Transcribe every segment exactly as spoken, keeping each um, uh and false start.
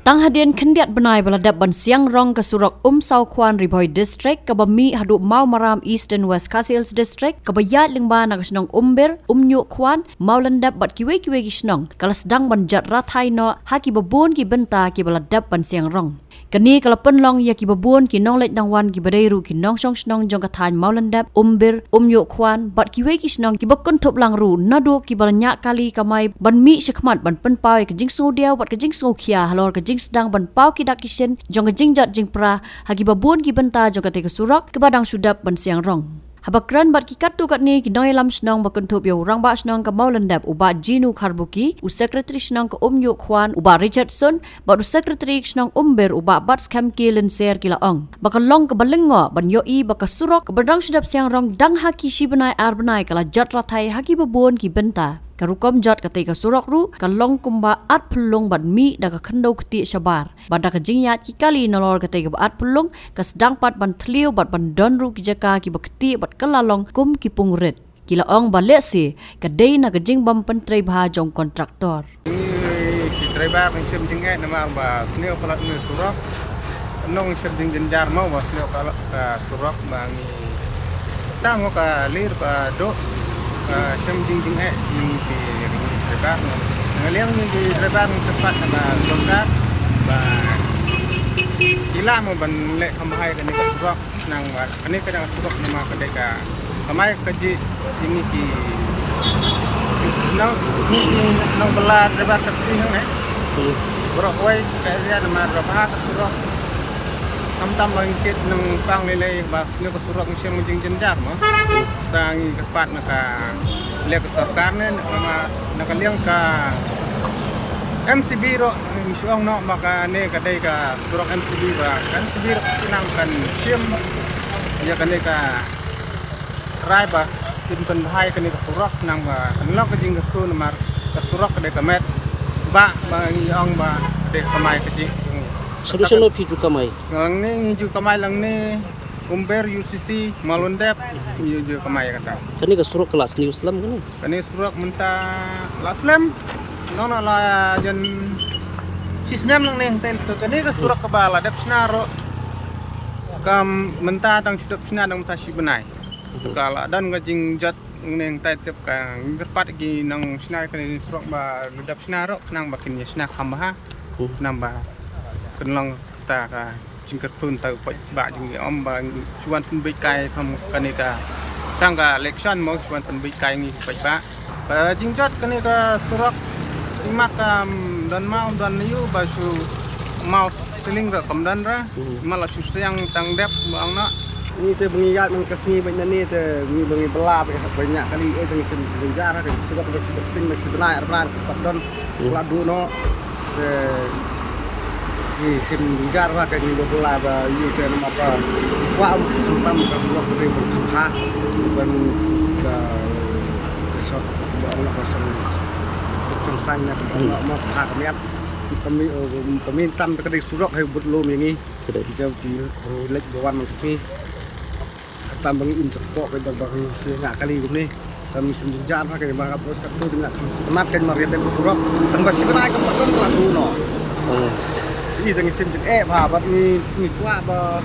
Tang hadien khyndiat bnai ba la dep ban siang rong ka surok Umsaw Khwan, Ri Bhoi District, kaba mih haduh Mawmaram, Eastern West Khasi Hills District, kaba ïaid lyngba na ka shnong Umbir, Umñiuh Khwan, Mawlyndep bad kiwei kiwei ki shnong, ka la sdang ban jot rathai noh ha kiba bun ki bynta kiba la dep ban siang rong. Kane ka la pynlong ïa kiba bun ki nongleit nongwan kiba dei ruh ki nongshong shnong jong ka thaiñ Mawlyndep, Umbir, Umñiuh Khwan bad kiwei ki shnong kiba kynthup lang ruh naduh kiba la ñiah kali kamai ban mih shakhmat ban pynpaw ïa ka jingsngewdiaw bad ka jingsngewkhia halor ka jingsdang ban paw ki dak ki shin jong ka jingjot jingpra ha kiba bun ki bynta jong katei ka surok kaba dang shu dep ban siang rong. Haba kren bad ki katto katne ki nongïalam shnong ba kynthup ïa u Rangbah Shnong ka Mawlyndep u Bah Jinu Kharbuki, u Secretary Shnong ka Umñiuh Khwan u Bah Richard Sun, bad u Secretary ka shnong Umbir u Bah Batskhem K Lynser ki la ong ba ka long kaba lyngngoh ban ïohi ba ka surok kaba dang shu dep siang rong dang ha ki shi bnai ar bnai ka la jot rathai ha kiba bun ki bynta. Ka rukom jot katei ka surok ruh ka long kumba at phyllung bad mih da ka khyndew ktieh shabar. Bad da ka jingïaid ki kali nalor katei kaba at phyllung, ka sdang pat ban thliew bad ban don ruh ki jaka kiba ktieh bad ka la long kum ki pung rit. Ki la ong ba lehse ka dei na ka jingbym pyntrei bha jong kontraktor. Ngi ki driver ngi shem jingeh namar ba sniew palat ngi surok. Nong shem jingjynjar mo ba sniew palat ka surok ba ngi tang ka lir ka dok, ka shem jingjingeh ïa ngi ki driver. Nga liang ngi ki driver ngi kyrpad na ka sorkar ba ki lah mo ban leh kham bha ïa kane ka surok. Nang ba kane ka dang surok namar ka dei ka kamai kajih ïa ngi ki nong, nong bala driver taxi nang ne. Baroh kawei ka area namar ba bha ka surok. Khamtam ba ngi kit nang pang lei lei ba sniew ka surok ngi shem jingjynjar mo. Ta ngi kyrpad na ka leh ka sorkar ne na ka liang ka M C B ruh ngi shu ong noh ba kane ka dei ka surok M C B ba ka M C B ruh ki nang kan shim ïa kane ka rai ba kin pynbha ïa kane ka surok nang ba kan long ka jingkyrkhu namar ka surok ka dei ka met ba ba ngi ong ba ka dei ka kamai kajih. Shano shano phi ju kamai? Lang ne ngi ju kamai lang ne Umber, U C C, Mawlyndep, ngi ju kamai kata. Kane ka surok ka la sniew slem kane? Kane surok mynta la slem. Nong na la jan shi snem nang ne hangtai to kane ka surok kaba la dep shna ruh. Kam mynta tang shu dep shna dang mynta shi bnai. To ka la don ka jingjot nang tai tep ka ngi kyrpad ki nang shna kane surok ba la dep shna ruh nang ba kin ïa shna kham bha. Nang ba kan long ta ka jingkyrkhu ta u paidbah jong ngi, ym ba shu wan pynbeit kai kham kane ka tang ka election mo shu wan pynbeit kai ngi paidbah. Ka jingjot kane ka surok imat ka, um, don maw don ïu ba shu maw siling ra kam don ra. Imat la shu siang tang dep ba ang na. Ngi te ba ngi ïaid man ka sngi ba ngi ne te ngi ba ngi bala ba ngi ïaid kali eh te ngi sim sim jar ha ka surok ba shu dep sing ba shu bnai ar bnai ka pat don. La du no. Te ngi sim jar ba ka ngi ba bala ba ïu te namar ka kwah um khamtam ka surok te ban kham ha ban ka ka surok ba ong ka surok surok song sang na ka ong ma ha ka miat kami kami tam ka dei surok hai but lum ïa ngi. Ka dei ka pi lek ba wan ka sngi. Kata ba ngi im chak pok ka ba ngi shu nga kali kumne. Kami sim jynjar ha ka ba ka pos ka tu na kam mat ka mar ka dei surok. Tang ba shi bnai ka patron ka tu no. Ïa tang sim jing eh ba ba ngi ngi kwah ba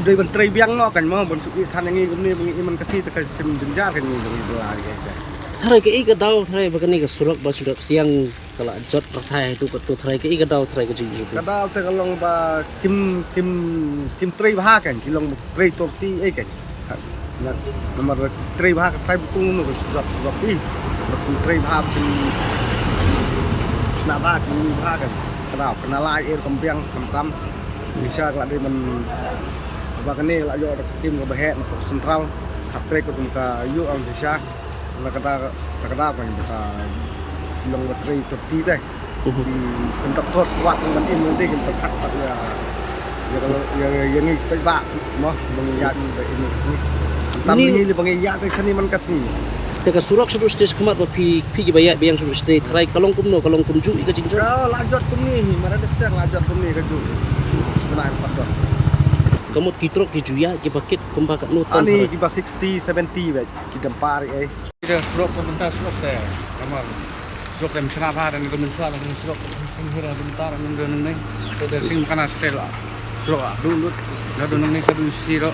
dei ban trei biang no kan mo ban shu ïa than ngi kumne ba ngi iman ka sngi ta ka sim jynjar kan ngi ba ngi bla ïa ka. Tharai ka i ka daw tharai ba kane ka surok ba shu dap siang. Ka la jot rathai tu ka tu tharai ka i ka daw tharai ka jing ju. Ka daw te ka long ba kim kim kim trei bha kan ki long trei torti eh kan. Na namar trei bha ka tharai butung no ka surok surok i. Ba kim trei bha kim sna bha kim bha kan. Ka daw ka na lai er kam biang kam tam. Ni sha ka la dei man ba kane la ïoh da ka skim ka ba heh na ka central. Hap trei ka kum ka ïoh ang ni sha. La ka da ka da kan ka long ba trei torti te. Kan doktor kwah kan ban im te kan khat pat ïa ïa ïa ngi peit ba mo ba ngi ïa ba im ka sngi. Tam ni ngi ba ngi ïa ka sngi man ka sngi. Te ka surok shu stage khmat ba phi phi ki ba ïa biang shu stage tharai ka long kumno ka long kumjuh ïa ka jingjot. Ka la jot kumni hi mara dek seng la jot kumni ka juh. Sebenarnya pat don. Ka mut ki trok ki ju ïa ki ba kit kumba ka nu ton. Ani ki ba sixty seventy ba ki dam par eh. Ida surok ka mynta surok te. Namar surok te mshna bha dan ka mynta surok. Hira bynta ra nang don nang. Te da sing kana stel la. Sro la du lut. Da don nang ne ka du siro.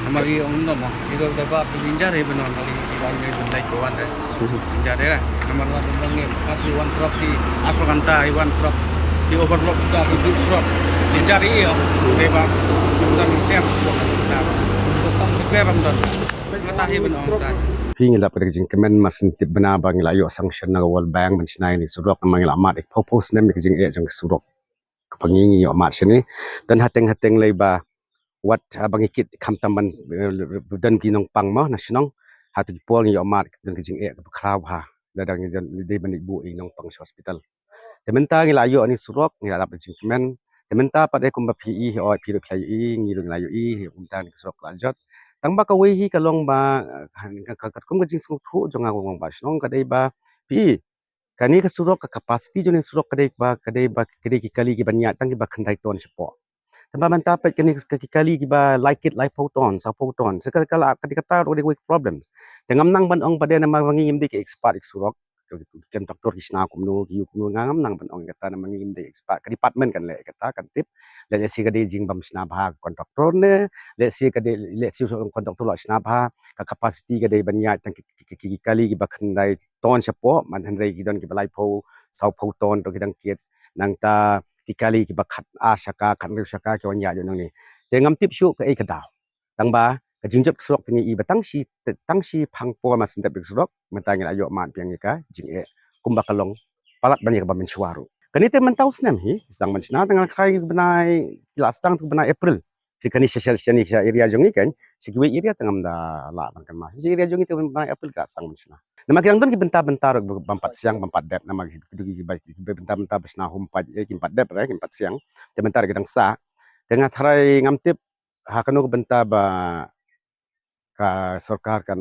Namar i ong no mo. I do da ba pi jinjar i benon kali i wan ne dun dai ko wan de. Jinjar de. Namar la don nang ne. Kasi wan trok i asro kanta i wan trok. I overload ka i big trok. Jinjar i yo. Deba. Don siap. Don tam di peram don. Mata hi benon ta. Hi ngi la pyrkhat jingkmen mar syn tip bna ba ngi la ïoh sanction na ka World Bank ban shna ïa kane ka surok namar ngi la mad phew phew snem ïa ka jingeh jong ka surok. Kaba ngi ngi ïoh mad shane. Don hateng hateng lei ba wat, ah, ba ngi kit khamtam ban, eh, don ki nongpang mo na shnong. Hato ki por ngi ïoh mad don ka jingeh kaba khraw bha. Lada ngi don dei ban ïa buh ïa nongpang sha hospital. Te mynta ngi la ïoh ïa kane ka surok, ngi la dap da jingkmen. Te mynta pat eh kumba phi i, oi phi ruh phi la ïoh i, ngi ruh ngi la ïoh i, kumta kane ka surok ka la jot. Tang ba kawei hi ka long ba, eh, ka, ka, katkum ka jingsngewthuh jong nga kum u rangbah shnong ka dei ba phi i, kane ka surok, ka capacity jong kane ka surok ka dei ba, ka dei ba, ka dei ki kali kiban ïaid tang kiba khyndai ton shapoh. Te ba mynta peit kane ka ki kali kiba lai kit laiphew ton, sawphew ton. Sa ka, ka la, ka dei kata ruh ka dei kawei ka problems. Te ngam nang ban ong ba dei namar ba ngi ngim dei ki expert ïa ka surok. Ki contractor ki shna kumno, ki ïoh kumno, nga ngam nang ban ong ïa kata namar ngi ngim dei expert. Ka department kan leh ïa kata, kan tip. Lehse ka dei jingbym shna bha ka contractor ne, lehse ka dei, lehse u contractor la shna bha, ka capacity ka dei ban ïaid tang ki, ki, ki, ki kali kiba khyndai ton shapoh, man hynrei ki don kiba laiphew, sawphew ton ruh ki dang kit. Nangta ki kali kiba khat ar shaka, khat hynriew shaka ki wan ïaid nangne. Te ngam tip shuh kaei ka daw. Tang ba ka jingjot ka surok te ngi i ba tang shi, tang shi phang por mar syn dep ïa ka surok, mynta ngi la ïoh mad biang ïa ka jingeh kumba ka long palat ban ïa kaba mynshuwa ruh. Kane te mynta u snem hi, sdang ban shna tang la khlai bnai, la sdang tu bnai April. Te kane sha, sha, sha ni sha area jong ngi kan, sha kiwei area te ngam da lah ban kynmaw. Sha area jong ngi te bnai April ka sdang ban shna. Namar ki dang don ki bynta bynta ruh bym pat siang bym pat dep namar ki, ki, ki, ki, ki bynta bynta ba shna hum pat, eh, kim pat dep re, kim pat siang. Te bynta ruh ki dang sah. Te nga tharai ngam tip ha kano ka bynta ba ka sorkar kan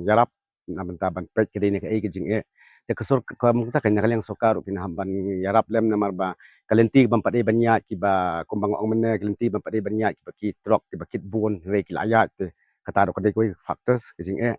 ïarap na bynta ban peit ka dei na kaei ka jingeh. Te ka sor-, ka mynta ka na ka liang sorkar ruh kin hap ban ïarap lem namar ba ka lynti bym pat dei ban ïaid kiba kumba nga ong mynne ka lynti bym pat dei ban ïaid kiba ki trok kiba kit bun hynrei ki la ïaid te kata ruh ka dei kawei ka factors ka jingeh.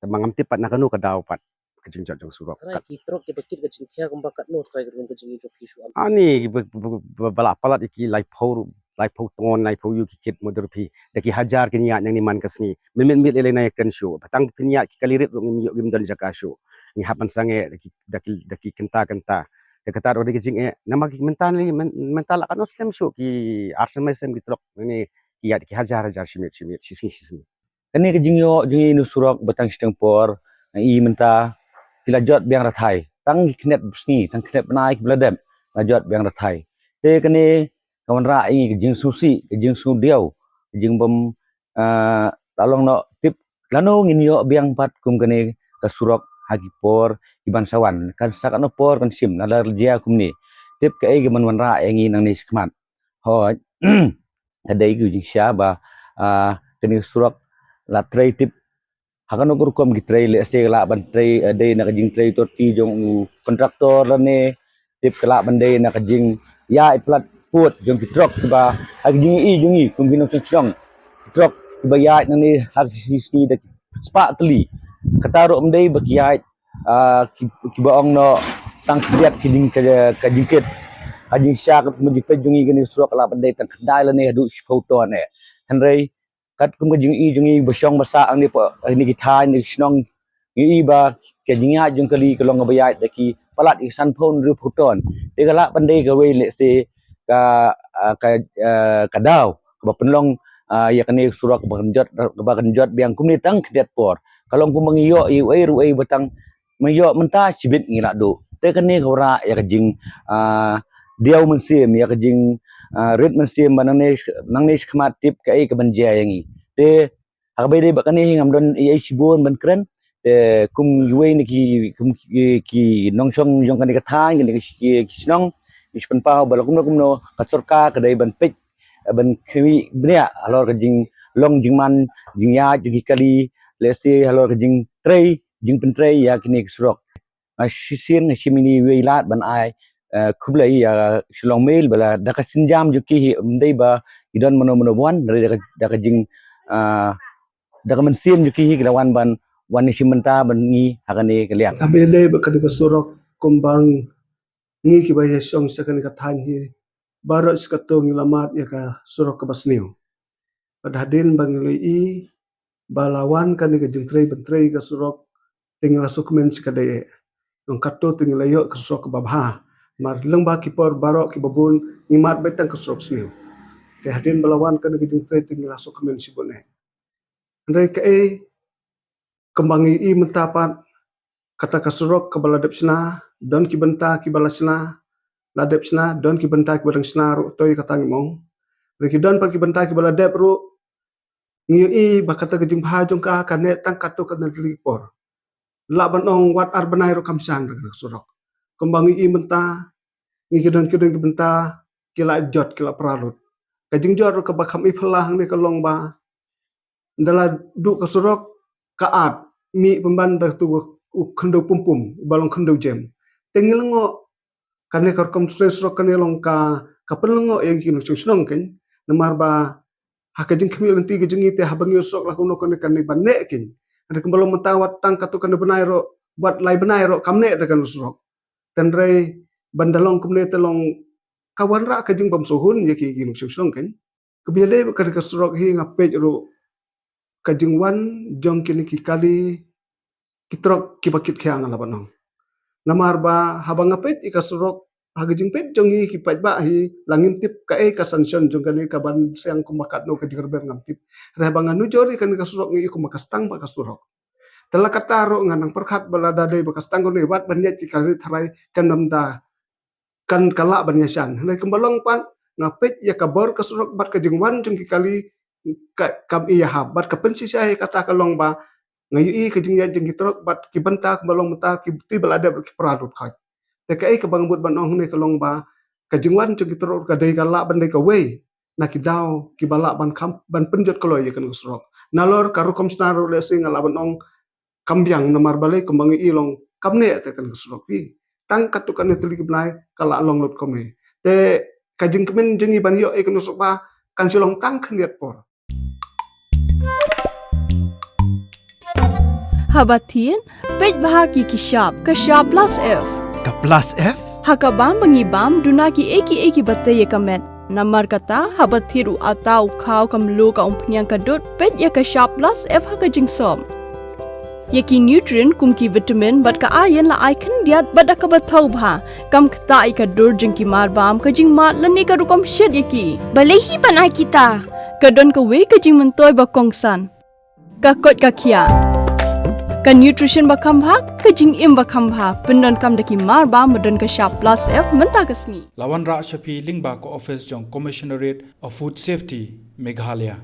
Te ma ngam tip pat na kano ka daw pat ka jingjot jong surok. Tharai ki trok kiba kit ka jingkhia kumba katno tharai ka rukom ka jingïohi jong phi shuh. Ani ba, ba, ba, ba la palat ïa ki laiphew, laiphew ton, laiphew ïu ki kit mudar phi. Da ki hajar kin ïaid nangne man ka sngi. Mynmiet miet lei lei na ïa kren shuh. Ba tang phin ïaid ki kali rit ruh ngim ïoh ngim don jaka shuh. Ngi hap ban sangeh da ki, da ki, da ki kynta kynta. Da kata ruh da ki jingeh. Namar ki mynta ni, myn-, mynta la katno snem shuh ki ar snem mai snem ki trok. Ni ki ïaid ki hajar hajar shi miet shi miet, shi sngi shi sngi. Kane ka jingïoh jong ngi na surok ba tang shiteng por, nga i mynta ki la jot biang rathai. Tang ki khyndep sngi, tang khyndep bnai kiba la dep, la jot biang rathai. Te kane ka wanrah ïa ngi ka jingsngewsih, ka jingsngewdiaw, ka jingbym, ah, la long noh tip lano ngin ïoh biang pat kum kane ka surok ha ki por kiban sa wan. Kan sa katno por kan shim, lada jia kumne. Tip kaei kaban wanrah ïa ngi nangne shakhmat. Hooid. Ka dei ka jingshisha ba, ah, kane ka surok la trei tip ha kano ka rukom ki trei, lehse ka lah ban trei, eh, dei na ka jingtrei authority jong u contractor lane tip ka lah ban dei na ka jingïaid plat put jong ki trok kiba ha ka jingïohi jong ngi kum ki nongshong shnong. Trok kiba ïaid nangne ha ki sngi sngi da ki spah tylli. Kata ruh ym dei ba ki ïaid, ah, ki, kiba ong noh tang khyndiat ki jing ka, ka jingkit. Ha jingshisha ka jingpeit jong ngi kane ka surok ka lah ban dei tang khyndai lane haduh shiphew ton eh. Hynrei katkum ka jingïohi jong ngi ba shong ba sah hangne pa, hangne ki thaiñ, hangne ki shnong, ngi i ba ka jingïaid jong kali ka long kaba ïaid da ki palat ïa ki sanphew hynriewphew ton. Te ka lah ban dei kawei lehse ka, ah, ka, ah, ka daw kaba pynlong, ah, ïa kane ka surok kaba kan jot, kaba kan jot biang kumne tang khyndiat por. Ka long kumba ngi ïoh ïa uei ruh uei ba tang ma ïoh mynta shibit ngi la duh. Te kane ka wanrah ïa ka jing, ah, diaw mynsiem, ïa ka jing, ah, rit mynsiem ba nangne, nangne shakhmat tip kaei kaban jia ïa ngi. Te ha kaba ïadei bad kane hi ngam don ei ei shibun ban kren. Te kum iwei na ki, kum ki, ki nongshong jong kane ka thaiñ, kane ka shi-, ki, ki shnong, ngi shu pynpaw ba la kumno kumno ka sorkar ka dei ban peit, ban khmih bniah halor ka jinglong jingman jingïaid jong ki kali, lehse halor ka jingtrei jingpyntrei ïa kine ki surok. Nga shisien nga shim ïa ine i lad ban ai, eh, khublei ïa Shillong Mail ba la da ka sienjam jong ki hi ym dei ba ki don mano mano ba wan, da ka, da ka jing, ah, da ka mynsiem jong ki hi ki da wan ban wan ïashim bynta ban ngi ha kane ka liang. Haba ïadei bad kane ka surok kumba nga ngi kiba ïashong sha kane ka thaiñ hi, baroh shi katto ngi la mad ïa ka surok kaba sniew. Bad hadien ba ngi la ïohi ba la wan kane ka jingtrei ban trei ka surok, te ngi la sngewkmen shikatdei eh. Nang katto te ngi la ïoh ka surok kaba bha. Namar lyngba ki por baroh kiba bun ngi mad beit tang ka surok sniew. Te hadien ba la wan kane ka jingtrei te ngi la sngewkmen shibun eh. Hynrei kaei kumba ngi ïohi mynta pat, kata ka surok kaba la dep shna, don ki bynta kiba la shna, la dep shna, don ki bynta kiba dang shna ruh, to ïa kata ngim ong. Hynrei ki don pat ki bynta kiba la dep ruh, ngi ïohi ba kata ka jingbha jong ka, ka neh tang katto katne tylli ki por. Lah ban ong wat ar bnai ruh kam shna da ka surok. Kumba ngi ïohi mynta, ngi ki don ki don ki bynta, ki la jot, ki la pra lut. Ka jingjot ruh kaba kham i phylla hangne ka long ba, ynda la duh ka surok, ka at, mih pynban da tu u khyndew pum pum, uba long khyndew jem. Te ngi lyngngoh, kane ka rukom trei surok kane long ka, ka pynlyngngoh ïa ngi ki nongshong shnong kein. Namar ba ha ka jingkhmih lynti ka jong ngi te haba ngi ïoh surok la kumno kane kane ban neh kein. Hynrei kumba long mynta wat tang katto katne bnai ruh, wat lai bnai ruh kam neh da kane surok. Hynrei ban da long kumne te long ka wanrah ka jingbymsngewhun ïa ki, ki nongshong shnong kein. Kaba ïadei bad kane ka surok hi nga peit ruh ka jingwan jong kine ki kali ki trok kiba kit khiah nga lah ban ong. Namar ba haba nga peit ïa ka surok, ha ka jingpeit jong ngi ki paidbah hi, la ngim tip kaei ka sanction jong kane kaban seng kumba katno ka jingïarap ngam tip. Hynrei haba nga nujor ïa kane ka surok ngi ïohi kumba ka stang bha ka surok. Te la katta ruh nga nang pyrkhat ba lada dei ba ka stang kane wat ban ïaid ki kali tharai kan ym da kan ka lah ban ïashan. Hynrei kumba long pat nga peit ïa ka bor ka surok bad ka jingwan jong ki kali ka, kam i ïahap bad ka pynshisha ïa kata ka long ba nga ïohi ka jingïaid jong ki trok bad ki bynta kumba long mynta ki, te ba la dep ki pra lut khoit. Te kaei kaba nga mut ban ong hangne ka long ba ka jingwan jong ki trok ka dei ka lah ban dei kawei na ki daw kiba lah ban kham, ban pynjot kloi ïa kane ka surok. Nalor ka rukom shna ruh lehse nga lah ban ong kam biang namar balei kumba ngi ïohi long kam neh te kane ka surok hi. Tang katto katne tylli ki bnai ka la long lut kumne. Te ka jingkmen jong ngi ban ïoh ïa kane ka surok ba kan shu long tang khyndiat por. Haba thied, peit bha ki ki shap, ka shap plus F. Ka plus F? Ha ka bam ba ngi bam, duna kiei kiei kiba tei ïa ka met. Namar kata, haba thied u atta, u khaw, ka mluh, ka umphniang, ka dud, peit ïa ka shap plus F ha ka jingsop. Ïa ki nutrient kum ki vitamin bad ka iron la ai khyndiat bad da kaba thaw bha. Kam ktah ïa ka dur jong ki mar bam, ka jingmad lane ka rukom shet ïa ki. Balei hi ban ai kita? Ka don kawei ka jingmyntoi ba kongsan. Ka koit ka khiah. Ka nutrition ba kham bha, ka jingim ba kham bha. Pyndonkam da ki mar bam ba don ka shap plus F mynta ka sngi. La wanrah sha phi lyngba ka office jong Commissionerate of Food Safety, Meghalaya.